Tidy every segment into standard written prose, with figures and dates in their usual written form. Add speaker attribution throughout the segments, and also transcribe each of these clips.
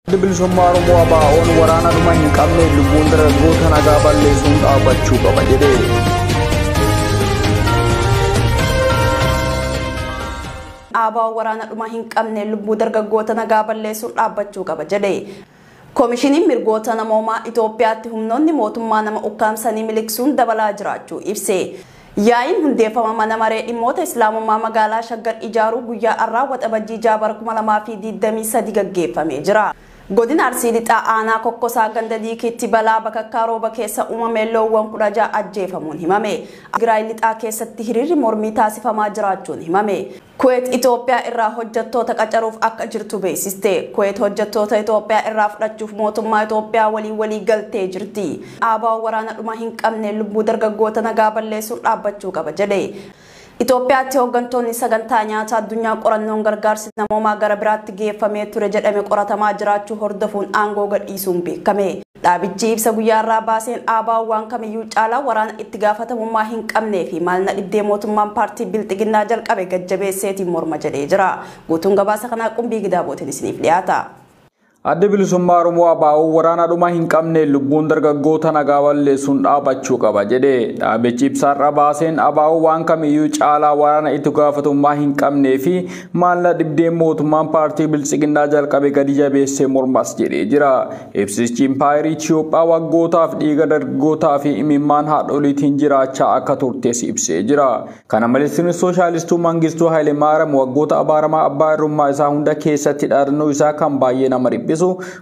Speaker 1: Addi Bilisummaa Oromoo ABO'n waraana dhuma hin qabne lubbuun dargaggoota nagaa balleessuun dhaabbachuu qaba jedhe.
Speaker 2: ABO'n waraana dhuma hin qabne lubbuu dargaggoota nagaa balleessuun dhaabbachuu qaba jedhe. Koomishiniin mirgoota namoomaa Itoophiyaatti humnoonni mootummaa nama ukkaamsanii miliqsuun dabalaa jiraachuu ibse. Yaa'iin hundeeffama mana maree dhimmoota Islaamummaa magaalaa Shaggar ijaaruu guyyaa har'aa Waxabajjii 6 bara 2023 gaggeeffamee jira. Godina Arsii Lixaa aanaa Kokkosaa ganda Diikiitti balaa bakakkaa rooba keessa uumame loowwan 16 ajjeefamuun himame. Tigraay Lixaa keessatti hiriirri mormii taasifamaa jiraachuun himame. Kuweet Itoophiyaa irraa hojjettoota qacaruuf akka jirtu beeksiste. Kuweet hojjettoota Itoophiyaa irraa fudhachuuf mootummaa Itoophiyaa waliin walii galtee jirti. ABO'n waraana dhuma hin qabne lubbuu dargaggoota nagaa balleessuun dhaabbachuu qaba jedhe. Itoophiyaatti hooggantoonni sagantaa nyaata addunyaa qorannoon gargaarsi namoomaa gara biraatti geeffamee ture jedhame qoratamaa jiraachuu hordofuun aangoo gadhiisuun beekame. Dhaabichi ibsa guyyaa irraa baaseen ABO'n waan kamiyyuu caalaa waraana itti gaafatamummaa hin qabnee fi maalna dhibdee mootummaan paartii Bilxiginnaa jalqabe gajjabeesseetiin morma jedhee jira. Guutuun gabaasa kanaa Qumbii Gidaabootiin isiniif dhiyaata.
Speaker 1: Addi Bilisummaa Oromoo ABO waraana dhuma hin qabne lubbuun dargaggoota nagaa balleessuun dhaabbachuu qaba jedhe. Dhaabichi ibsa har'a baaseen ABO waan kamiyyuu caalaa waraana itti gaafatamummaa hin qabnee fi maalna dhibdee mootummaan paartii Bilxiginnaa jalqabe gadi jabeessee mormas jedhee jira. Ibsichi Impaayerii Itoophiyaa waggootaaf dhiiga dargaggootaa fi imimmaan haadholiitiin jiraachaa akka turtes ibsee jira. Kana malees sirni sooshaalistuu Mangistuu Hayilemaariyaam waggoota abaaramaa abbaa irrummaa isaa hunda keessatti dhaadannoo isaa kan baay'ee nama dhiphisu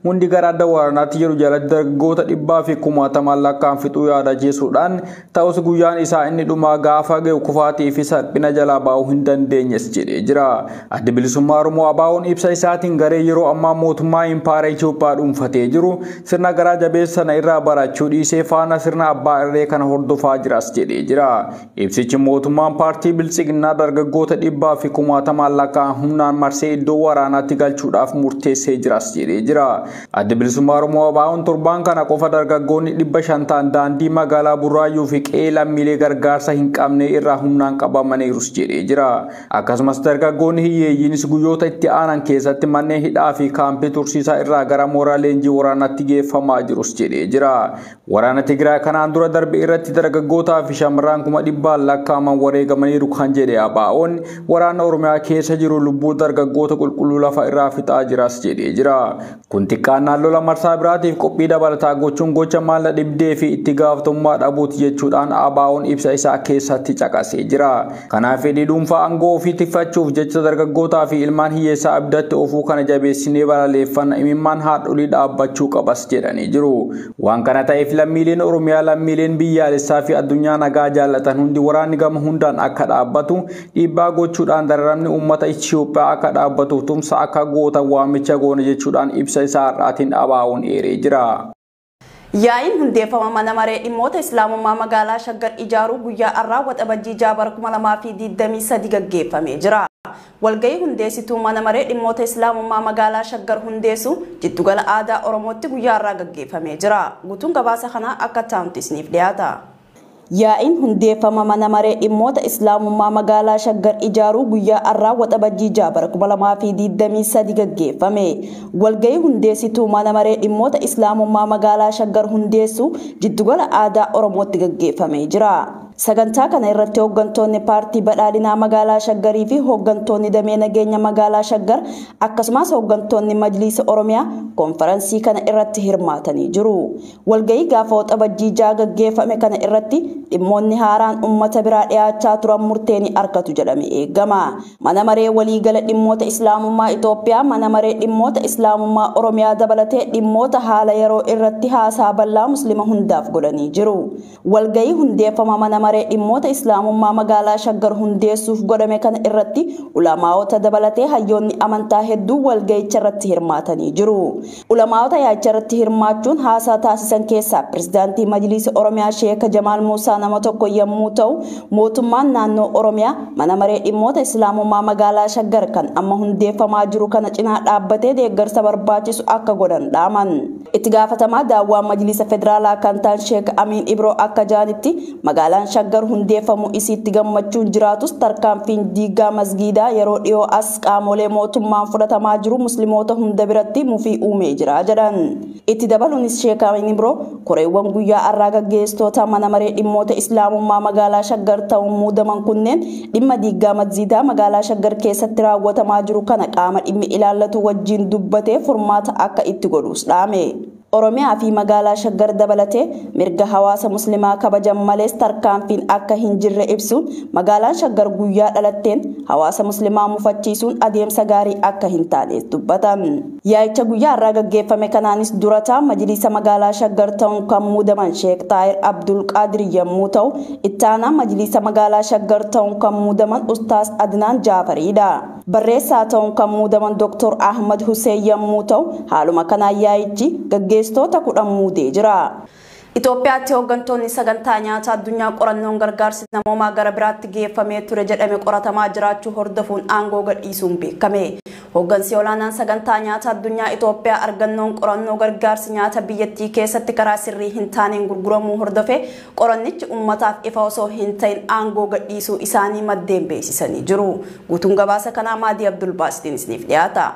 Speaker 1: hundi gara adda waraanaatti jiru jalatti dargaggoota dhibbaa fi kumaatamaan lakkaan fixuu yaadachiisuudhaan ta'us guyyaan isaa inni dhumaa gaafa ga'u kufaatii fi salphina jalaa ba'uu hin dandeenyes jedhee jira. Addi Bilisummaa Oromoo ABO'n ibsa isaatiin garee yeroo ammaa mootummaa Impaayera Itoophiyaa dhuunfatee jiru sirna garaa jabeessa sana irraa barachuu dhiisee faana sirna abbaa irree kana hordofaa jiras jedhee jira. Ibsichi mootummaan paartii Bilxiginnaa dargaggoota dhibbaa fi kumaatamaan lakkaan humnaan marsee iddoo waraanaatti galchuudhaaf murteessee jiras jedhee jira. Addi Bilisummaa Oromoo ABO'n torbaan kana qofa dargaggoonni 500 ta'an daandii magaalaa Burraayyuu fi qe'ee lammiilee gargaarsa hin qabne irraa humnaan qabamaniirus jedhee jira. Akkasumas dargaggoonni hiyyeeyyiinis guyyoota itti aanan keessatti manneen hidhaa fi kaampii tursiisaa irraa gara mooraa leenjii waraanaatti geeffamaa jirus jedhee jira. Waraana Tigraay kanaan dura darbe irratti dargaggootaa fi shamarran 100,000 lakkaa'aman wareegamaniiru kan jedhe ABO'n waraana Oromiyaa keessa jiru lubbuu dargaggoota qulqulluu lafa irraa fixaa jiras jedhee jira. Kun xiqqaannaan lola marsaa biraatiif qophii dabalataa gochuun gocha maalla dhibdee fi itti gaafatamummaa dhabuuti jechuudhaan ABO'n ibsa isaa keessatti caqasee jira. Kanaaf fedhii dhuunfaa aangoo ofii tikfachuuf jecha dargaggootaa fi ilmaan hiyyeessaa abdatti ofuu kana jabeessinee balaleeffanna imimmaan haadholii dhaabbachuu qabas jedhanii jiru. Waan kana ta'eef lammiileen Oromiyaa lammiileen biyyaalessaa fi addunyaa nagaa jaallatan hundi waraanni gama hundaan akka dhaabbatu dhiibbaa gochuudhaan dararamni uummata Itoophiyaa akka dhaabbatuuf tumsa akka gootan waamicha goona jechuudhaan ibsa isaa har'aatiin ABO'n eeree jira.
Speaker 2: Yaa'iin hundeeffama mana maree dhimmoota Islaamummaa magaalaa Shaggar ijaaruu guyyaa har'aa Waxabajjii 6 bara 2023 gaggeeffamee jira. Walgahii hundeessituu mana maree dhimmoota Islaamummaa magaalaa Shaggar hundeessu jiddugala aadaa Oromootti guyyaa har'aa gaggeeffamee jira. Guutuun gabaasa kanaa akka taa'utti isiniif dhiyaata. Yaa'iin hundeeffama mana maree dhimmoota Islaamummaa magaalaa Shaggar ijaaruu guyyaa har'aa Waxabajjii 6 bara 2023 gaggeeffame. Walgahii hundeessituu mana maree dhimmoota Islaamummaa magaalaa Shaggar hundeessu jiddugala aadaa Oromootti gaggeeffamee jira. Sagantaa kana irratti hooggantoonni paartii badhaadhinaa magaalaa Shaggarii fi hooggantoonni damee nageenya magaalaa Shaggar akkasumas hooggantoonni Majliisa Oromiyaa konferansii kana irratti hirmaatanii jiru. Walgahii gaafa Waxabajjii 6 gaggeeffame kana irratti dhimmoonni haaraan uummata biraa dhiyaachaa turan murtee ni argatu jedhame eegama. Mana maree waliigala dhimmoota Islaamummaa Itoophiyaa, mana maree dhimmoota Islaamummaa Oromiyaa dabalatee dhimmoota haala yeroo irratti haasaa bal'aa Musliima hundaaf godhanii jiru. Walgahii hundeeffama mana maree dhimmoota Islaamummaa magaalaa Shaggar hundeessuuf godhame kana irratti ulamaa'ota dabalatee hayyoonni amantaa hedduu walgahicha irratti hirmaatanii jiru. Ulamaa'ota yaa'icha irratti hirmaachuun haasaa taasisan keessaa pirezidaantii Majliisa Oromiyaa Sheek Jamaal Muusaa nama tokko yommuu ta'u, mootummaan naannoo Oromiyaa mana maree dhimmoota Islaamummaa magaalaa Shaggar kan amma hundeeffamaa jiru kana cinaa dhaabbatee deeggarsa barbaachisu akka godhan dhaaman. Itti gaafatamaa daawwaa Majliisa Federaalaa kan ta'an Sheek Amiin Ibroo akka jedhanitti magaalaan Shaggar hundeeffamuu isiitti gammachuun jiraatus tarkaanfiin diigaa masgiidaa yeroo dhiyoo as qaamolee mootummaan fudhatamaa jiru musliimoota hunda biratti mufii uumee jira jedhan. Itti dabaluunis Sheek Amiin Ibroo koreewwan guyyaa har'aa gaggeessitoota mana maree dhimmoota Islaamummaa magaalaa Shaggar ta'uun muudaman kunneen dhimma diigaa masgiidaa magaalaa Shaggar keessatti raawwatamaa jiru kana qaama dhimmi ilaallatu wajjin dubbatee furmaata akka itti godhus dhaame. Oromiyaa fi magaalaa Shaggar dabalatee mirga hawaasa muslimaa kabajan malees tarkaanfiin akka hin jirre ibsuun magaalaan Shaggar guyyaa dhalatteen hawaasa muslimaa mufachiisuun adeemsa gaarii akka hin taane dubbatan. Yaa'icha guyyaa har'aa gaggeeffame kanaanis durataa majlisa magaalaa Shaggar ta'uun kan muudaman Sheek Taayir Abdul Qaadir yommuu ta'u, itti aanaa majlisa magaalaa Shaggar ta'uun kan muudaman Ustaas Adnaan Jaafariidha. Barreessaa ta'uun kan muudaman Dr. Ahmad Hussein yommuu ta'u, haaluma kanaan yaa'ichi gaggeessitoota 10 muudee jira. Itoophiyaatti hooggantoonni sagantaa nyaata addunyaa qorannoon gargaarsi namoomaa gara biraatti geeffamee ture jedhame qoratamaa jiraachuu hordofuun aangoo gadhiisuun beekame. Hooggansi olaanaan sagantaa nyaata addunyaa Itoophiyaa argannoon qorannoo gargaarsi nyaata biyyattii keessatti karaa sirrii hin taaneen gurguramuu hordofe qorannichi uummataaf ifa osoo hin ta'in aangoo gadhiisuu isaanii maddeen beeksisanii jiru. Guutuun gabaasa kanaa Maadii Abdulbaasitiin isiniif dhiyaata.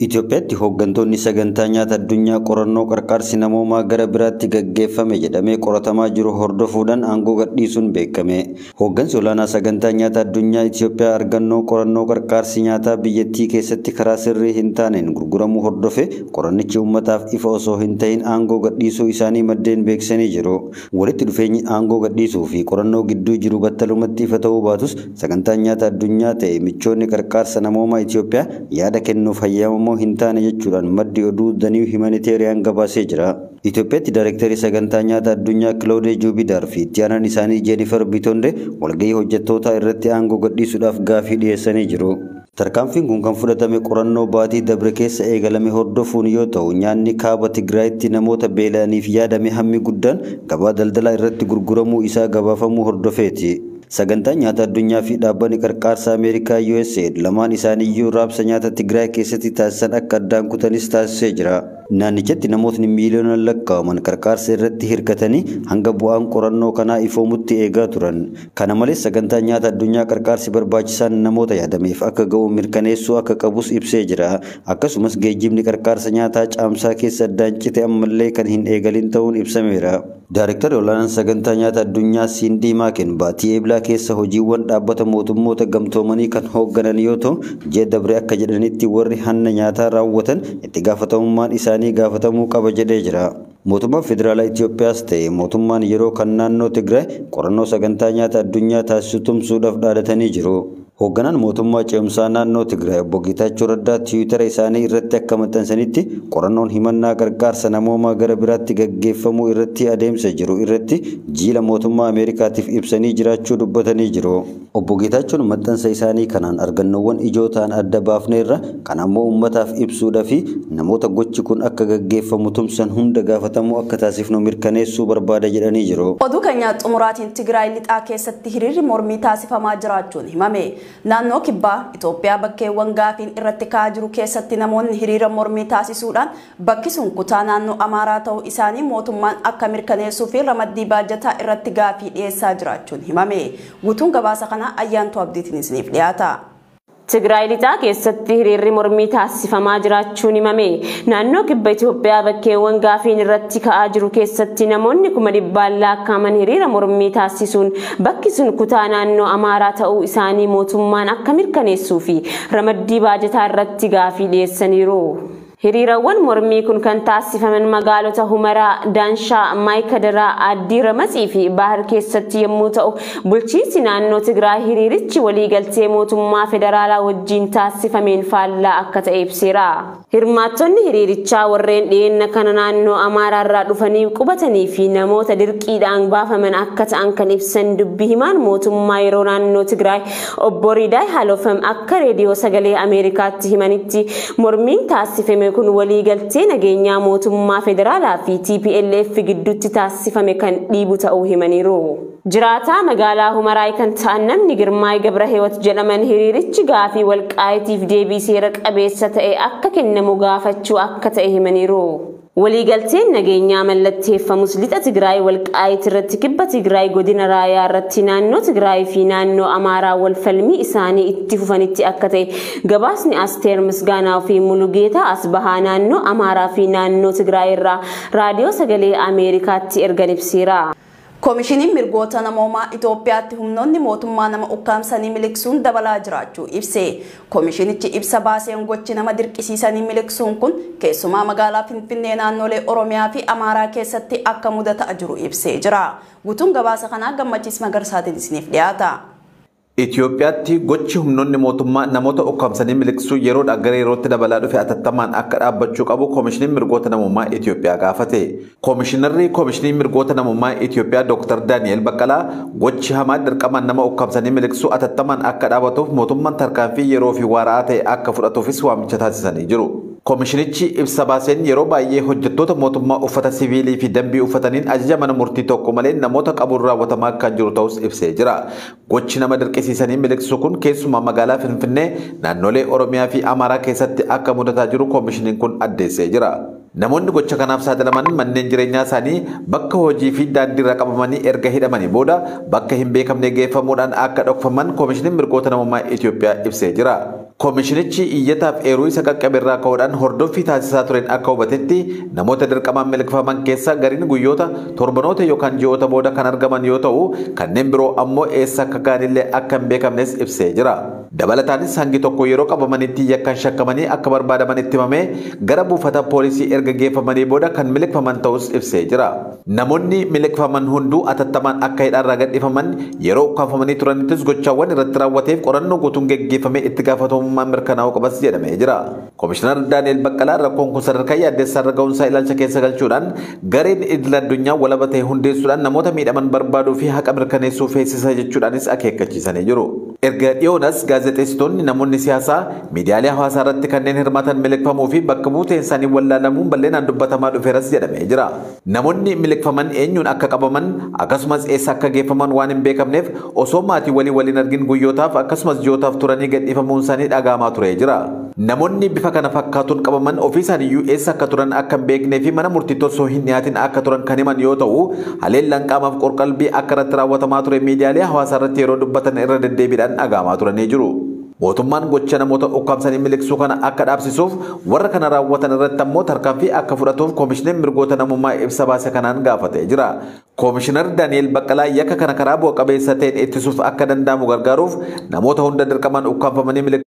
Speaker 3: Itoophiyaatti hooggantoonni sagantaa nyaata addunyaa qorannoo qarqaarsi namoomaa gara biraatti gaggeeffame jedhamee qoratamaa jiru hordofuudhaan aangoo gadhiisuun beekame. Hooggansi olaanaa sagantaa nyaata addunyaa Itoophiyaa argannoo qorannoo qarqaarsi nyaataa biyyattii keessatti karaa sirrii hin taaneen gurguramuu hordofe qorannichi uummataaf ifa osoo hin ta'in aangoo gadhiisuu isaanii maddeen beeksisanii jiru. Walitti dhufeenyi aangoo gadhiisuu fi qorannoo gidduu jiru battalumatti ifa ta'uu baatus sagantaan nyaata addunyaa ta'e michoonni qarqaarsa namoomaa Itoophiyaa yaada kennuuf hayyamamoo hin taane jechuudhaan maddi oduu The New Humanitarian gabaasee jira. Itoophiyaatti daayirektarii sagantaa nyaata addunyaa Kiloodee Juubidaar fi itti aanaan isaanii Jeenifer Bitonde walgahii hojjettootaa irratti aangoo gadhiisuudhaaf gaafii dhiyeessanii jiru. Tarkaanfiin kun kan fudhatame qorannoo baatii dabre keessa eegalame hordofuun yoo ta'u, nyaanni kaaba Tigraayitti namoota beela'aniif yaadame hammi guddaan gabaa daldalaa irratti gurguramuu isaa gabaafamuu hordofeeti. Sagantaan nyaata addunyaa fi dhaabbanni qarqaarsa Ameerikaa USAID lamaan isaaniiyyuu raabsa nyaata Tigraay keessatti taasisan akka addaan kutanis taasisee jira. Naannichatti namootni miiliyoonaan lakkaa'aman qarqaarsa irratti hirkatanii hanga bu'aan qorannoo kanaa ifoomutti eegaa turan. Kana malees sagantaan nyaata addunyaa qarqaarsi barbaachisaan namoota yaadameef akka ga'u mirkaneessuu akka qabus ibsee jira. Akkasumas geejjibni qarqaarsa nyaataa caamsaa keessa addaan cite ammallee kan hin eegalin ta'uun ibsameera. Daayirektarri olaanaan sagantaa nyaata addunyaa Siindii Maaken baatii Eeblaa keessa hojiiwwan dhaabbata mootummoota gamtoomanii kan hoogganan yoo ta'u, ji'a dabre akka jedhanitti warri hanna nyaataa raawwatan itti gaafatamummaan isaanii gaafatamuu qaba jedhee jira. Mootummaan Federaalaa Itoophiyaas ta'e mootummaan yeroo kan naannoo Tigraay qorannoo sagantaa nyaata addunyaa taasisu tumsuudhaaf dhaadatanii jiru. Hoogganaan mootummaa ce'umsaa naannoo Tigraay obbo Geetaachoo Raddaa tiwiitara isaanii irratti akka maxxansanitti qorannoon himannaa gargaarsa namoomaa gara biraatti gaggeeffamuu irratti adeemsa jiru irratti jiila mootummaa Ameerikaatiif ibsanii jiraachuu dubbatanii jiru. Obbo Geetaachoon maxxansa isaanii kanaan argannoowwan ijoo ta'an adda baafneerra kan ammoo uummataaf ibsuudhaa fi namoota gochi kun akka gaggeeffamu tumsan hunda gaafatamuu akka taasifnu mirkaneessuu barbaada jedhanii jiru.
Speaker 2: Oduu keenya xumuraatiin Tigraay lixaa keessatti hiriirri mormii taasifamaa jiraachuun himame. Naannoo kibbaa Itoophiyaa bakkeewwan gaafiin irratti ka'aa jiru keessatti namoonni hiriira mormii taasisuudhaan bakki sun kutaa naannoo Amaaraa ta'uu isaanii mootummaan akka mirkaneessuu fi ramaddii baajataa irratti gaafii dhiyeessaa jiraachuun himame. Guutuun gabaasa kana Ayyaantuu Abdiitiin isiniif dhiyaata.
Speaker 4: Tigraay lixaa keessatti hiriirri mormii taasifamaa jiraachuun himame. Naannoo kibba Itoophiyaa bakkeewwan gaafiin irratti ka'aa jiru keessatti namoonni 100,000 lakkaa'aman hiriira mormii taasisuun bakki sun kutaa naannoo Amaaraa ta'uu isaanii mootummaan akka mirkaneessuu fi ramaddii baajataa irratti gaafii dhiyeessaniiru. Hiriirawwan mormii kun kan taasifaman magaalota Humaraa, Daanshaa, Maayikadaraa, Addii Ramatsii fi Baahir keessatti yommuu ta'u, bulchiinsi naannoo Tigraay hiriirichi waliigaltee mootummaa federaalaa wajjin taasifameen faallaa akka ta'e ibseera. Hirmaattonni hiriirichaa warreen dhiyeenya kana naannoo Amaaraarraa dhufanii qubatanii fi namoota dirqiidhaan baafaman akka ta'an kan ibsan dubbii himaan mootummaa yeroo naannoo Tigraay obbo Riidaay Haalofam akka reediyoo sagalee Ameerikaatti himanitti mormiin taasifame kun waliigaltee nageenyaa mootummaa federaalaa fi TPLF gidduutti taasifame kan dhiibu ta'uu himaniiru. Jiraataa magaalaa Humaraay kan ta'an namni Girmaay Gabrahiwoot jedhaman hiriirichi gaafii walqaayitiif deebii seera qabeessa ta'e akka kennamu gaafachuu akka ta'e himaniiru. Waliigalteen nageenyaa mallatteeffamus lixa Tigraay Walqaayit irratti, kibba Tigraay godina Raayaa irratti, naannoo Tigraay fi naannoo Amaaraa wal falmii isaanii itti fufanitti akka ta'e gabaasni Asteer Misgaanaa fi Mulugeetaa Asbahaa naannoo Amaaraa fi naannoo Tigraay irraa raadiyoo sagalee Ameerikaatti ergan ibseera.
Speaker 2: Koomishiniin mirgoota namoomaa Itoophiyaatti humnoonni mootummaa nama ukkaamsanii miliqsuun dabalaa jiraachuu ibse. Koomishinichi ibsa baaseen gochi nama dirqisiisanii miliqsuun kun keessumaa magaalaa Finfinnee, naannolee Oromiyaa fi Amaaraa keessatti akka mudataa jiru ibsee jira. Guutuun gabaasa kanaa Gammachiis Magarsaatiin isiniif dhiyaata.
Speaker 5: Itoophiyaatti gochi humnoonni mootummaa namoota ukkaamsanii miliqsuu yeroodhaa gara yerootti dabalaa dhufe atattamaan akka dhaabbachuu qabu Koomishiniin Mirgoota Namummaa Itoophiyaa gaafate. Koomishinarri Koomishinii Mirgoota Namummaa Itoophiyaa Dr. Daani'el Baqqalaa gochi hamaa dirqamaan nama ukkaamsanii miliqsuu atattamaan akka dhaabatuuf mootummaan tarkaanfii yeroo fi waara'aa ta'e akka fudhatuufis waamicha taasisanii jiru. Koomishinichi ibsa baaseen yeroo baay'ee hojjettoota mootummaa uffata siviilii fi dambii uffataniin ajaja mana murtii tokko malee namoota qabuun raawwatamaa kan jiru ta'us ibsee jira. Gochi nama dirqisiisanii miliqsuu kun keessumaa magaalaa Finfinnee, naannolee Oromiyaa fi Amaaraa keessatti akka mudataa jiru koomishiniin kun addeessee jira. Namoonni gocha kanaaf saaxilaman manneen jireenyaa isaanii, bakka hojii fi daandiirra qabamanii erga hidhamanii booda bakka hin beekamne geeffamuudhaan akka dhokfaman Koomishiniin Mirgoota Namummaa Itoophiyaa ibsee jira. Koomishinichi iyyataaf eeruu isa qaqqabe irraa ka'uudhaan hordoffii taasisaa tureen akka hubatetti namoota dirqamaan miliqfaman keessaa gariin guyyoota, torbanoota yookaan ji'oota booda kan argaman yoo ta'u, kanneen biroo ammoo eessa akka ga'anillee akka hin beekamnes ibsee jira. Dabalataanis hangi tokko yeroo qabamanitti yakkaan shakkamanii akka barbaadaman itti himamee gara buufata poolisii erga geeffamanii booda kan miliqfaman ta'us ibsee jira. Namoonni miliqfaman hunduu atattamaan akka hidhaarraa gadhiifaman, yeroo ukkaamfamanii turanittis gochaawwan irratti raawwateef qorannoo guutuun geggeeffamee itti gaafatamummaan mirkanaa'uu qabas jedhamee jira. Komishinar Daani'el Baqqalaa rakkoon kun sadarkaa yaaddessaa irra ga'uunsaa ilaalcha keessa galchuudhaan gareen idil addunyaa walaba ta'e hundeessuudhaan namoota miidhaman barbaaduu fi haqa mirkaneessuu feesisa jechuudhaanis akeekkachiisanii jiru. Erga dhiyoonas gaazexeessitoonni, namoonni siyaasaa, miidiyaalee hawaasaa irratti kanneen hirmaatan miliqfamuu fi bakka buuteen isaanii wallaalamuun bal'inaan dubbatamaa dhufeeras jedhamee jira. Namoonni miliqfaman eenyuun akka qabaman akkasumas eessa akka geeffaman waan hin beekamneef osoo maatii walii waliin argin guyyootaaf akkasumas ji'ootaaf turanii gadhiifamuun isaanii dhaga'amaa turee jira. Namoonni bifa kana fakkaatuun qabaman ofii isaaniiyyuu eessa akka turan akka hin beeknee fi mana murtiitti osoo hin dhiyaatin akka turan kan himan yoo ta'u, haleellaan qaamaaf qorqalbii akka irratti raawwatamaa ture miidiyaalee hawaasaa irratti yeroo dubbatan irra deddeebiidhaan dhaga'amaa turanii jiru. Mootummaan gocha namoota ukkaamsanii miliqsuu kana akka dhaabsisuuf, warra kana raawwatan irratti ammoo tarkaanfii akka fudhatuuf Koomishiniin Mirgoota Namummaa ibsa baase kanaan gaafatee jira. Koomishinar Daani'el Baqqalaa yakka kana karaa bu'a qabeessa ta'een ittisuuf akka danda'amu gargaaruuf namoota hunda dirqamaan ukkaamfamanii miliqsuu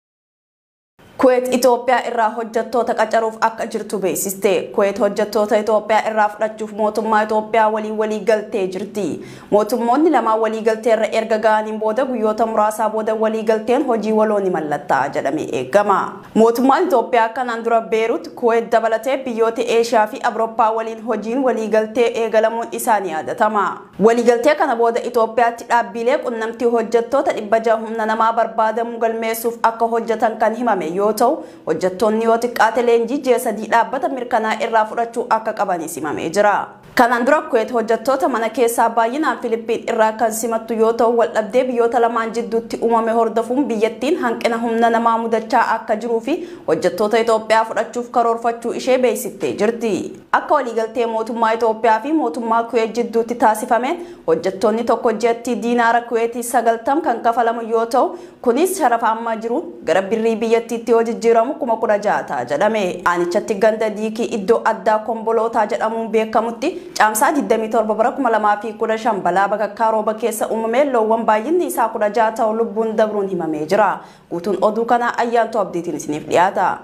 Speaker 2: Kuweet Itoophiyaa irraa hojjettoota qacaruuf akka jirtu beeksiste. Kuweet hojjettoota Itoophiyaa irraa fudhachuuf mootummaa Itoophiyaa waliin walii galtee jirti. Mootummoonni lamaan walii galtee irra erga ga'aniin booda guyyoota muraasaa booda walii galteen hojii waloo ni mallattaa jedhamee eegama. Mootummaan Itoophiyaa kanaan dura Beerut, Kuweet dabalatee biyyoota Eeshiyaa fi Awurooppaa waliin hojiin walii galtee eegalamuun isaa ni yaadatama. Waliigaltee kana booda Itoophiyaatti dhaabbilee qunnamtii hojjettoota 600 humna namaa barbaadamu galmeessuuf akka hojjetan kan himame yoo ta'u, hojjettoonni yoo xiqqaate leenjii ji'a 3 dhaabbata mirkanaa irraa fudhachuu akka qabanis himamee jira. Kanaan dura Kuweet hojjettoota mana keessaa baay'inaan Filiippiin irraa kan simattu yoo ta'u, waldhabdee biyyoota lamaan jidduutti uumame hordofuun biyyattiin hanqina humna namaa mudachaa akka jiruu fi hojjettoota Itoophiyaa fudhachuuf karoorfachuu ishee beeksiftee jirti. Akka waliigaltee mootummaa Itoophiyaa fi mootummaa Kuweet jidduutti taasifameen hojjettoonni tokko ji'atti diinaara Kuweetii 90 kan kafalamu yoo ta'u, kunis sharafa ammaa jiruun gara birrii biyyattiitti yoo jijjiiramu 16,000 ta'a jedhame. Aanichatti ganda Diikii iddoo addaa Kombolootaa jedhamuun beekamutti caamsaa 27 bara 2015 balaa bakakkaa rooba keessa uumamee loowwan baay'inni isaa 16 ta'u lubbuun dabruun himamee jira. Guutuun oduu kanaa Ayyaantuu Abdiitiin isiniif dhiyaata.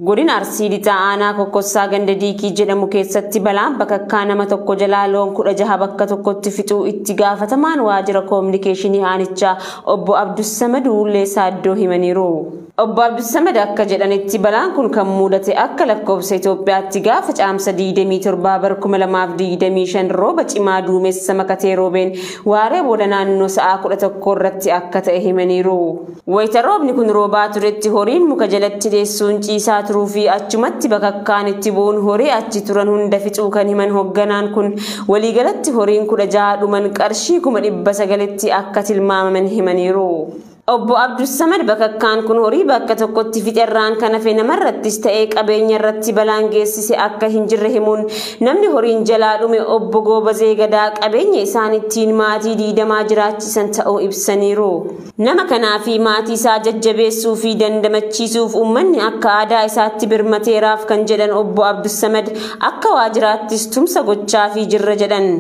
Speaker 4: Godina Arsii Lixaa aanaa Kokkossaa ganda Diikii jedhamu keessatti balaan bakakkaa nama tokko jalaa loon 16 bakka tokkotti fixuu itti gaafatamaan waajjira koominikeeshinii aanichaa obbo Abdussamad Wullee Saaddoo himaniiru. Obbo Abdussamad akka jedhanitti balaan kun kan mudate akka lakkoofsa Itoophiyaatti gaafa caamsa 27 bara 2025 rooba cimaa duumessa makatee roobeen waaree booda naannoo sa'aa 11 irratti akka ta'e himaniiru. Wayita roobni kun roobaa turetti horiin muka jalatti dheessuun ciisaa turuu fi achumatti bakakkaan itti bu'uun horii achi turan hunda fixuu kan himan hoogganaan kun, waliigalatti horiin 16 dhuman qarshii 900,000tti akka tilmaamaman himaniiru. Obbo Abdussamad bakakkaan kun horii bakka tokkotti fixerraan kan hafe namarrattis ta'ee qabeenya irratti balaan geessise akka hin jirre himuun, namni horiin jalaa dhume Obbo Goobazee Gadaa qabeenya isaan ittiin maatii 20 jiraachisan ta'uu ibsaniiru. Nama kanaa fi maatii isaa jajjabeessuu fi dandamachiisuuf uummanni akka aadaa isaatti birmateeraaf kan jedhan Obbo Abdussamad, akka waajjiraattis tumsa gochaa fi jirra jedhan.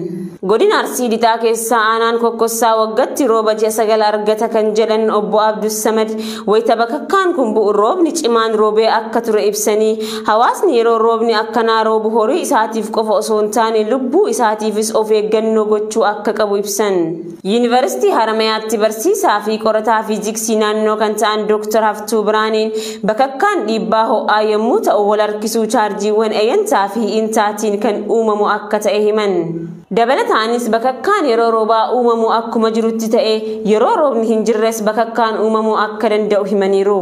Speaker 4: Godina Arsii Lixaa keessaa aanaan Kokkossaa waggaatti rooba ji'a 9 argata kan jedhan Obbo Abdussamad, wayita bakakkaan kun bu'u roobni cimaan roobee akka ture ibsanii, hawaasni yeroo roobni akkanaa roobu horii isaatiif qofa osoo hin taane lubbuu isaatiifis of eeggannoo gochuu akka qabu ibsan. Yuunivarsiitii Haramayaatti barsiisaa fi qorataa fiiziksii naannoo kan ta'an Dooktar Haftuu Biraaniin, bakakkaan dhiibbaa ho'aa yommuu ta'u wal harkisuu chaarjiiwwan eeyyantaa fi intaatiin kan uumamu akka ta'e himan. Dabalataanis bakakkaan yeroo roobaa uumamu akkuma jirutti ta'e yeroo roobni hin jirres bakakkaan uumamuu akka danda'u himaniiru.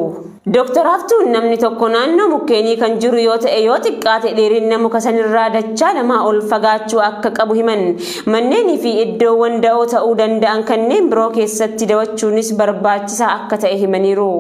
Speaker 4: Dooktar Haftuun namni tokko naannoo mukkeenii kan jiru yoo ta'e yoo xiqqaate dheerina muka sanirraa dachaa 2 ol fagaachuu akka qabu himan. Manneenii fi iddoowwan da'oo ta'uu danda'an kanneen biroo keessatti dawachuunis barbaachisaa akka ta'e himaniiru.